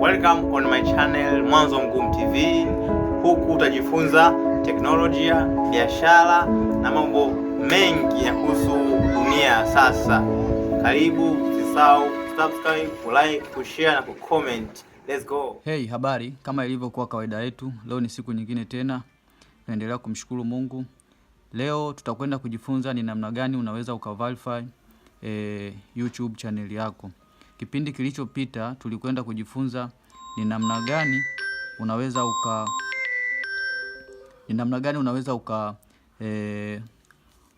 Welcome on my channel Mwanzo Mgumu TV. Huku utajifunza teknolojia, biashara na mambo mengi ya kuhusu dunia sasa. Karibu, usisahau subscribe, kulike, kushare na kucomment. Let's go. Hey, habari. Kama ilivyokuwa kawaida yetu, leo ni siku nyingine tena, tunaendelea kumshukuru Mungu. Leo tutakwenda kujifunza ni namna gani unaweza ukaverify YouTube channel yako. Kipindi kilichopita tulikwenda kujifunza ni namna gani unaweza uka ni namna gani unaweza uka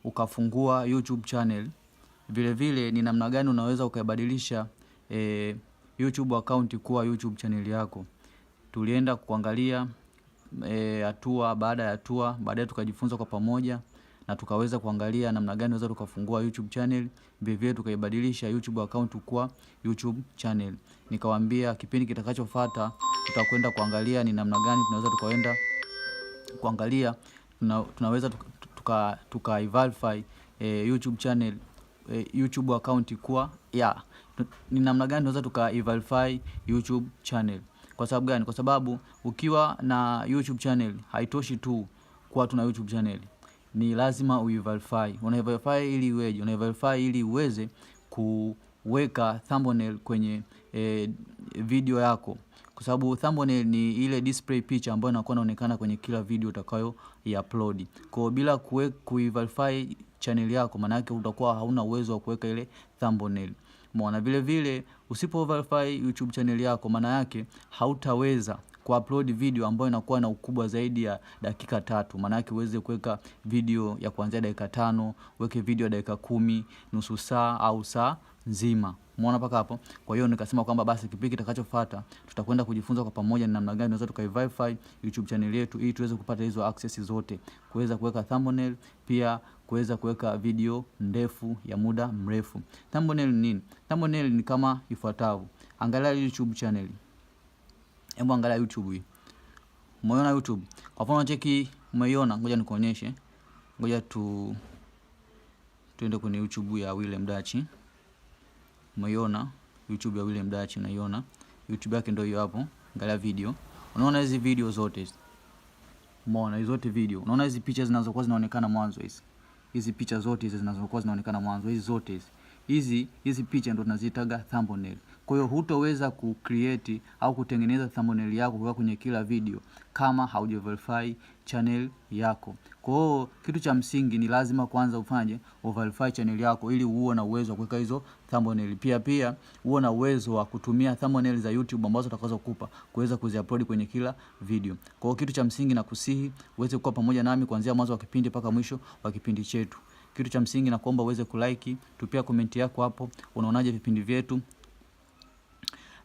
ukafungua YouTube channel. Vile vile ni namna gani unaweza ukaibadilisha YouTube account kuwa YouTube channel yako. Tulienda kuangalia hatua baada ya hatua, baadaye tukajifunza kwa pamoja na tukaweza kuangalia namna gani unaweza tukafungua YouTube channel, vile vile tukaibadilisha YouTube account kuwa YouTube channel. Nikawaambia kipindi kitakachofuata tutakwenda kuangalia ni namna gani tunaweza tukaenda kuangalia tunaweza tuka verify YouTube channel, YouTube account kuwa ya ni namna gani tunaweza tuka verify YouTube channel. Kwa sababu gani? Kwa sababu ukiwa na YouTube channel haitoshi tu kuwa tuna YouTube channel, ni lazima uiverify. Unaiverify ili iweje? Unaiverify ili uweze kuweka thumbnail kwenye video yako, kwa sababu thumbnail ni ile display picture ambayo inakuwa inaonekana kwenye kila video utakayo upload. Kwa bila kuiverify channel yako, maana yake utakuwa hauna uwezo wa kuweka ile thumbnail. Umeona? Vile vile usipo verify YouTube channel yako, maana yake hautaweza kuupload video ambayo inakuwa na ukubwa zaidi ya dakika 3. Maana yake uweze kuweka video ya kuanzia dakika 5, uweke video ya dakika 10, nusu saa au saa nzima. Umeona mpaka hapo? Kwa hiyo nikasema kwamba basi kipindi kitakachofuata tutakwenda kujifunza kwa pamoja ni namna gani tunaweza tukaiverify YouTube channel yetu ili tuweze kupata hizo access zote, kuweza kuweka thumbnail, pia kuweza kuweka video ndefu ya muda mrefu. Thumbnail ni nini? Thumbnail ni kama ifuatavyo. Angalia YouTube channel. Hebu angalia YouTube hii. Umeona YouTube? Kwa mfano cheki, umeiona? Ngoja nikuonyeshe. Ngoja tuende kwenye YouTube ya William Dachi. Umeiona YouTube ya William Dachi, unaiona? YouTube yake ndio hiyo hapo. Angalia video. Unaona hizi video zote hizi? Umeona hizo zote video? Unaona hizi picha zinazokuwa zinaonekana mwanzo hizi? Hizi picha zote hizi zinazokuwa zinaonekana mwanzo, hizi zote hizi. Hizi picha ndio tunaziitaga thumbnail. Kwa hiyo hutoweza kucreate au kutengeneza thumbnail yako kuweka kwenye kila video kama hauja verify channel yako. Kwa hiyo kitu cha msingi ni lazima kwanza ufanye verify channel yako ili uwe na uwezo wa kuweka hizo thumbnail. Pia uwe na uwezo wa kutumia thumbnail za YouTube ambazo utakazokupa kuweza kuziupload kwenye kila video. Kwa hiyo kitu cha msingi nakusihi uweze kuwa pamoja nami kuanzia mwanzo wa kipindi mpaka mwisho wa kipindi chetu. Kitu cha msingi nakuomba uweze kulike, tupia comment yako hapo, unaonaje vipindi vyetu.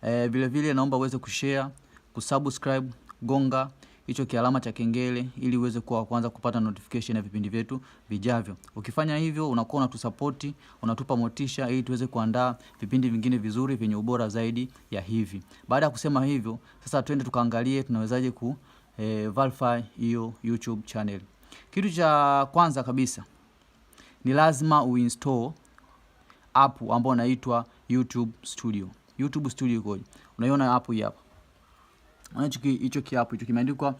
Vile vile naomba uweze kushare, kusubscribe, gonga hicho kialama cha kengele ili uweze kuwa wa kwanza kupata notification ya vipindi vyetu vijavyo. Ukifanya hivyo unakuwa unatusupport, unatupa motisha ili tuweze kuandaa vipindi vingine vizuri vyenye ubora zaidi ya hivi. Baada ya kusema hivyo, sasa twende tukaangalie tunawezaje ku verify hiyo YouTube channel. Kitu cha kwanza kabisa ni lazima uinstall app ambayo inaitwa YouTube Studio. YouTube Studio ikoje? Unaiona app hii hapa. Unaona hicho kiapp hicho kimeandikwa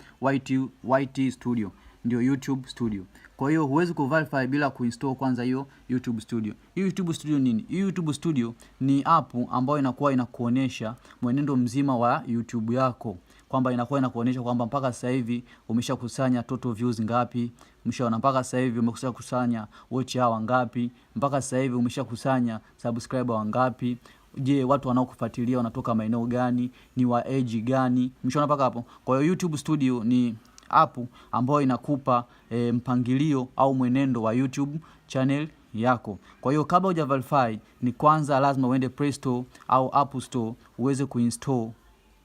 YT Studio, ndio YouTube Studio. Kwa hiyo huwezi kuverify bila kuinstall kwanza hiyo YouTube Studio. Hii YouTube Studio nini? Hii YouTube Studio ni app ambayo inakuwa inakuonyesha mwenendo mzima wa YouTube yako, kwamba inakuwa inakuonyesha kwamba mpaka sasa hivi umeshakusanya total views ngapi, umeshaona mpaka sasa hivi umeshakusanya watch hour ngapi, mpaka sasa hivi umeshakusanya subscriber wangapi. Je, watu wanaokufuatilia wanatoka maeneo gani, ni wa age gani? Umeshaona mpaka hapo? Kwa hiyo YouTube Studio ni app ambayo inakupa mpangilio au mwenendo wa YouTube channel yako. Kwa hiyo kabla huja verify ni kwanza lazima uende Play Store au App Store uweze kuinstall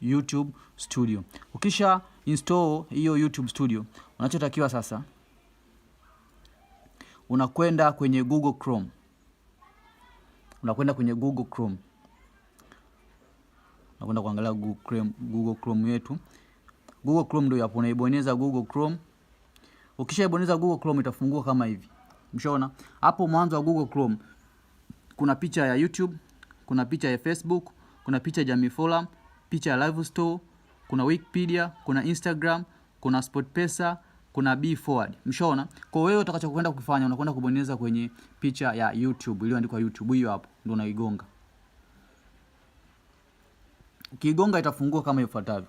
YouTube Studio. Ukisha install hiyo YouTube Studio, unachotakiwa sasa unakwenda kwenye Google Chrome. Unakwenda kwenye Google Chrome. Unakwenda kuangalia Google Chrome yetu. Google Chrome ndio hapo, unaibonyeza Google Chrome. Ukishaibonyeza Google Chrome itafunguka kama hivi. Mshaona? Hapo mwanzo wa Google Chrome kuna picha ya YouTube, kuna picha ya Facebook, kuna picha ya Jamii Forum, picha ya Live Store, kuna Wikipedia, kuna Instagram, kuna SportPesa, kuna Be Forward. Mshaona? Kwa wewe utakachokwenda kufanya unakwenda kubonyeza kwenye picha ya YouTube iliyoandikwa YouTube, hiyo hapo ndio unaigonga. Ukiigonga itafungua kama ifuatavyo.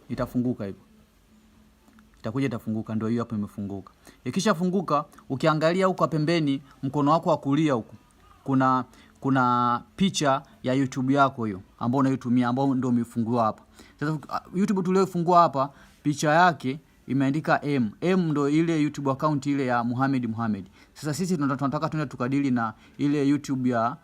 Itafunguka hivyo. Itakuja itafunguka, ndio hiyo hapo imefunguka. Ikishafunguka, ukiangalia huko pembeni mkono wako wa kulia huko kuna picha ya YouTube yako hiyo ambayo unaitumia, ambayo ndio umefungua hapa. Sasa YouTube tuliyofungua hapa picha yake imeandika M. M ndio ile YouTube account ile ya Muhammad Muhammad. Sasa sisi tunataka tuende tukadili na ile YouTube ya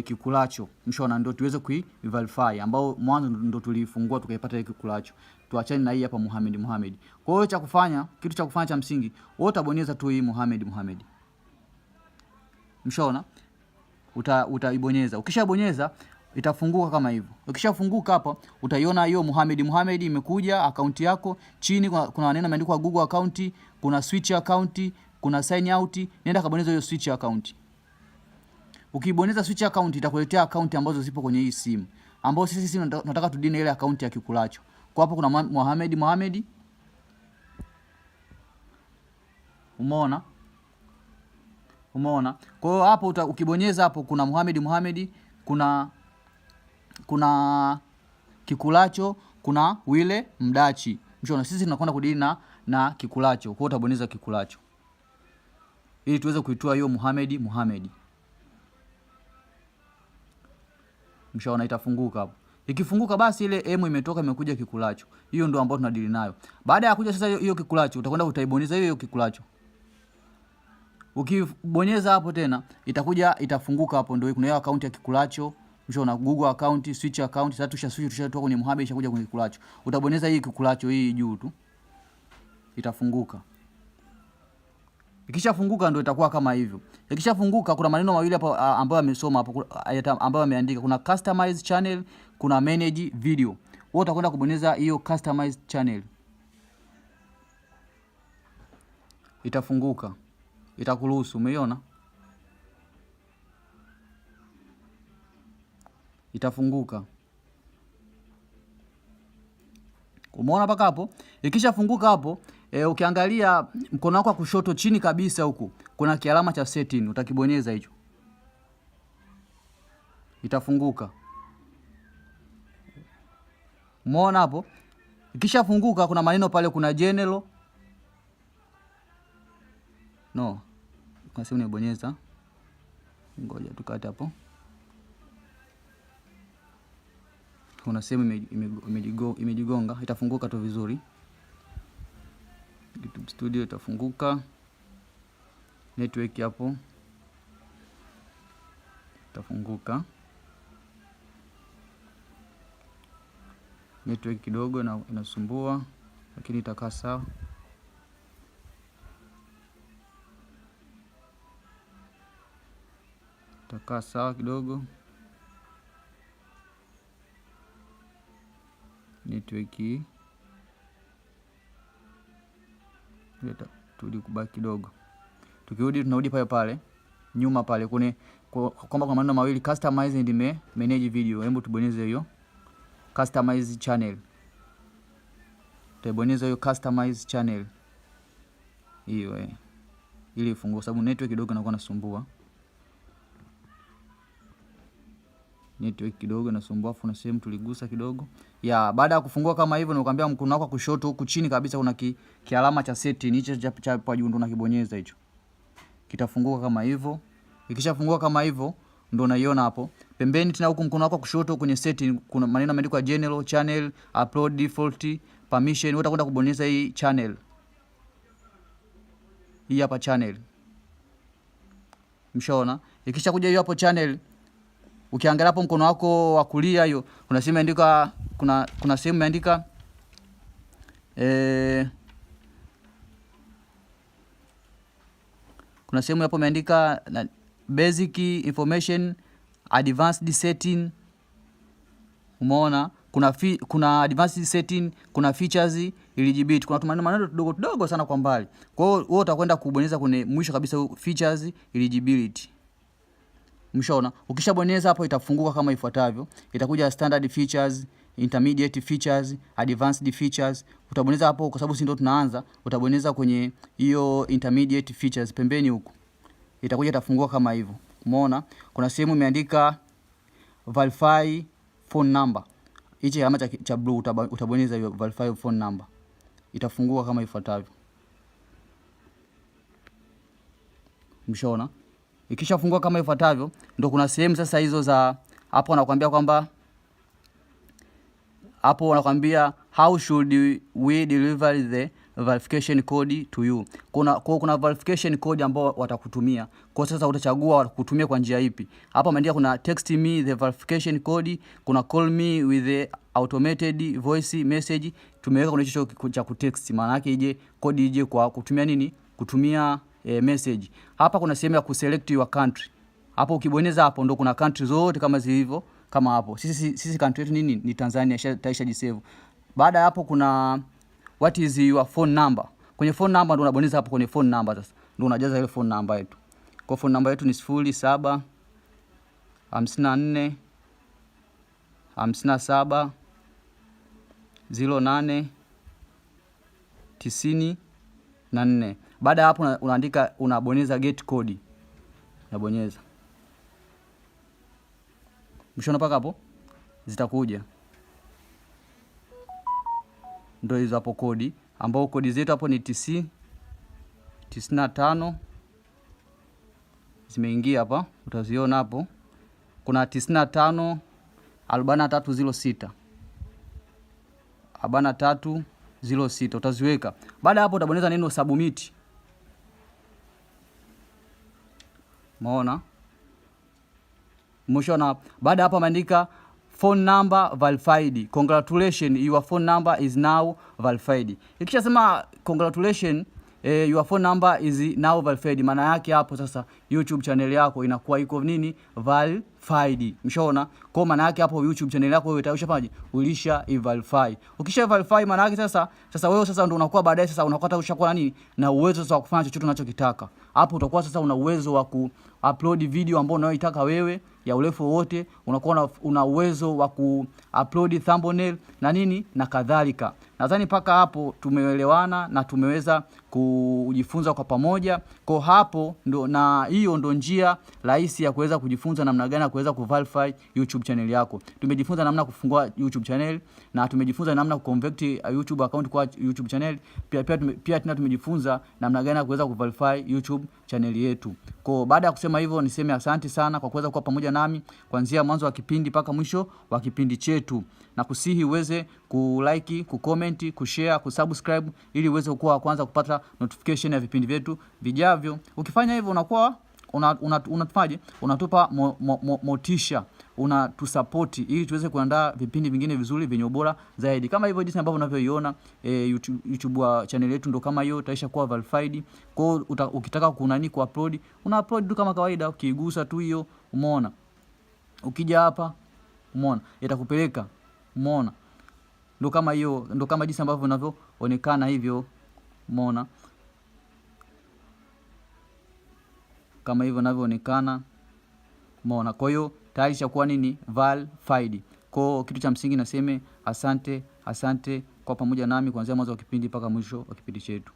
Kikulacho. Mshaona, ndio tuweze kui verify ambao mwanzo ndio tulifungua tukaipata ile Kikulacho. Tuachane na hii hapa Muhammad Muhammad. Kwa hiyo cha kufanya, kitu cha kufanya cha msingi, wewe utabonyeza tu hii Muhammad Muhammad. Mshaona? Utaibonyeza. Ukishabonyeza itafunguka kama hivyo. Ukishafunguka hapa utaiona hiyo Muhammad Muhammad imekuja akaunti yako. Chini kuna neno imeandikwa Google account, kuna switch account, kuna sign out. Nenda kabonyeza hiyo switch account. Ukibonyeza switch account itakuletea account ambazo zipo kwenye hii simu, ambao sisi tunataka tudine ile account ya Kikulacho. Kwa hapo kuna Muhammad Muhammad. Umeona? Umeona? Kwa hiyo hapo ukibonyeza hapo kuna Muhammad Muhammad, kuna Kikulacho, kuna Wile Mdachi. Mshaona, sisi tunakwenda kudili na Kikulacho. Kwa hiyo utabonyeza Kikulacho ili tuweze kuitoa hiyo Muhammad Muhammad. Mshaona itafunguka hapo. Ikifunguka basi ile M imetoka imekuja Kikulacho. Hiyo ndio ambayo tunadili nayo. Baada ya kuja sasa hiyo Kikulacho utakwenda utaibonyeza hiyo Kikulacho. Ukibonyeza hapo tena itakuja itafunguka hapo, ndio kuna hiyo account ya Kikulacho. Mshaona Google account, switch account. Sasa tusha switch, tushatoka kwenye Muhammad ishakuja kwenye Kikulacho. Utabonyeza hii Kikulacho hii juu tu. Itafunguka. Ikishafunguka ndio itakuwa kama hivyo. Ikishafunguka kuna maneno mawili hapo ambayo amesoma hapo, ambayo ameandika. Kuna customize channel, kuna manage video. Wewe utakwenda kubonyeza hiyo customize channel. Itafunguka. Itakuruhusu, umeiona? Itafunguka. Umeona mpaka hapo? Ikishafunguka hapo, ukiangalia mkono wako wa kushoto chini kabisa huku kuna kialama cha setting, utakibonyeza hicho. Itafunguka. Umeona hapo? Ikishafunguka kuna maneno pale, kuna general. No. Kuna sehemu nibonyeza. Ngoja tukate hapo. Kuna sehemu imejigonga, itafunguka tu vizuri. YouTube Studio itafunguka. Network hapo itafunguka. Network kidogo inasumbua, lakini itakaa sawa. Itakaa sawa kidogo. Network hii turudi kubaki kidogo. Tukirudi tunarudi pale pale nyuma pale kune kwamba kuna maneno mawili customize and manage video. Hebu tubonyeze hiyo customize channel. Tutabonyeza hiyo customize channel hiyo ili ifungue, sababu network kidogo inakuwa inasumbua. Network kidogo inasumbua, afu na sehemu tuligusa kidogo. Ya, baada ya kufungua kama hivyo, nimekwambia mkono wako wa kushoto huku chini kabisa kuna kialama cha setting hicho cha hapo juu, ndo unakibonyeza hicho. Kitafunguka kama hivyo. Ikishafungua kama hivyo ndo unaiona hapo. Pembeni tena huku mkono wako wa kushoto kwenye setting kuna maneno yameandikwa general, channel, upload default, permission. Wewe utakwenda kubonyeza hii channel. Hii hapa channel. Mshaona? Ikishakuja hiyo hapo channel, ukiangalia hapo mkono wako wa kulia hiyo kuna sehemu imeandika, kuna sehemu imeandika kuna sehemu hapo imeandika basic information, advanced setting. Umeona? Kuna advanced setting, kuna features eligibility. Kuna maneno maneno tudogo tudogo sana kwa mbali. Kwa hiyo wewe utakwenda kubonyeza kwenye mwisho kabisa features eligibility. Mshaona? Ukishabonyeza hapo itafunguka kama ifuatavyo. Itakuja standard features, intermediate features, advanced features. Utabonyeza hapo kwa sababu sisi ndio tunaanza, utabonyeza kwenye hiyo intermediate features pembeni huku. Itakuja itafungua kama hivyo. Umeona? Kuna sehemu imeandika verify phone number. Hichi alama cha blue utabonyeza hiyo verify phone number. Itafungua kama ifuatavyo. Mshaona? Ikishafungua kama ifuatavyo, ndo kuna sehemu sasa hizo za hapo wanakuambia kwamba hapo wanakuambia how should we deliver the verification code to you. Kuna verification code ambao watakutumia. Kwa sasa utachagua watakutumia kwa njia ipi. Hapa ameandika kuna text me the verification code, kuna call me with the automated voice message. Tumeweka kuna hicho cha kutext, maana yake ije kodi ije kwa kutumia nini? Kutumia message. Hapa kuna sehemu ya kuselect your country. Hapo ukibonyeza hapo ndo kuna country zote kama zilivyo kama hapo. Sisi country yetu nini? Ni Tanzania, taisha jisave. Baada ya hapo kuna what is your phone number. Kwenye phone number ndo unabonyeza hapo kwenye phone number sasa. Ndo unajaza ile phone number yetu. Kwa phone number yetu ni 0754 57 08 94. Baada ya hapo unaandika, unabonyeza get code. Unabonyeza. Mshaona mpaka hapo? Zitakuja. Ndio hizo hapo kodi, ambao kodi zetu hapo ni TC 95 zimeingia hapa, utaziona hapo. Kuna 95 43 06. 43 06 utaziweka. Baada hapo utabonyeza neno submit. Umeona? Mwisho baada hapo ameandika phone number verified. Congratulations, your phone number is now verified. Ikishasema congratulations, your phone number is now verified, maana yake hapo sasa YouTube channel yako inakuwa iko nini? Verified. Mshaona? Kwa maana yake hapo YouTube channel yako wewe tayari ushafanyaje? Ulisha verify. Ukisha verify maana yake sasa wewe sasa ndio unakuwa baadaye sasa unakuwa ushakuwa nini? Na uwezo sasa wa kufanya chochote unachokitaka. Hapo utakuwa sasa una uwezo wa ku-upload video ambayo unayoitaka wewe ya urefu wote, unakuwa una uwezo wa ku-upload thumbnail na nini na kadhalika. Nadhani mpaka hapo tumeelewana na tumeweza kujifunza kwa pamoja. Kwa hapo ndo, na hiyo ndo njia rahisi ya kuweza kujifunza namna gani ya kuweza kuverify YouTube channel yako. Tumejifunza namna kufungua YouTube channel na tumejifunza namna kuconvert YouTube account kwa YouTube channel. Pia tena tumejifunza namna gani ya kuweza kuverify YouTube channel yetu. Kwa baada ya kusema hivyo, niseme asante sana kwa kuweza kuwa pamoja nami kuanzia mwanzo wa kipindi mpaka mwisho wa kipindi chetu, na kusihi uweze kulike, kucomment, kushare, kusubscribe ili uweze kuwa wa kwanza kupata notification ya vipindi vyetu vijavyo. Ukifanya hivyo unakuwa unatufaje? Unatupa motisha, unatusapoti ili tuweze kuandaa vipindi vingine vizuri vyenye ubora zaidi. Kama hivyo jinsi ambavyo unavyoiona YouTube wa channel yetu ndo kama hiyo itaisha kuwa verified. Kwa hiyo ukitaka kunani kuupload, una upload tu kama kawaida, ukiigusa tu hiyo, umeona. Ukija hapa, umeona, itakupeleka, umeona. Ndo kama hiyo, ndo kama jinsi ambavyo unavyoonekana hivyo, umeona. Kama hivyo inavyoonekana, umeona. Kwa hiyo tayari ishakuwa nini, verified. Kwa kitu cha msingi naseme asante, asante kwa pamoja nami kuanzia mwanzo wa kipindi mpaka mwisho wa kipindi chetu.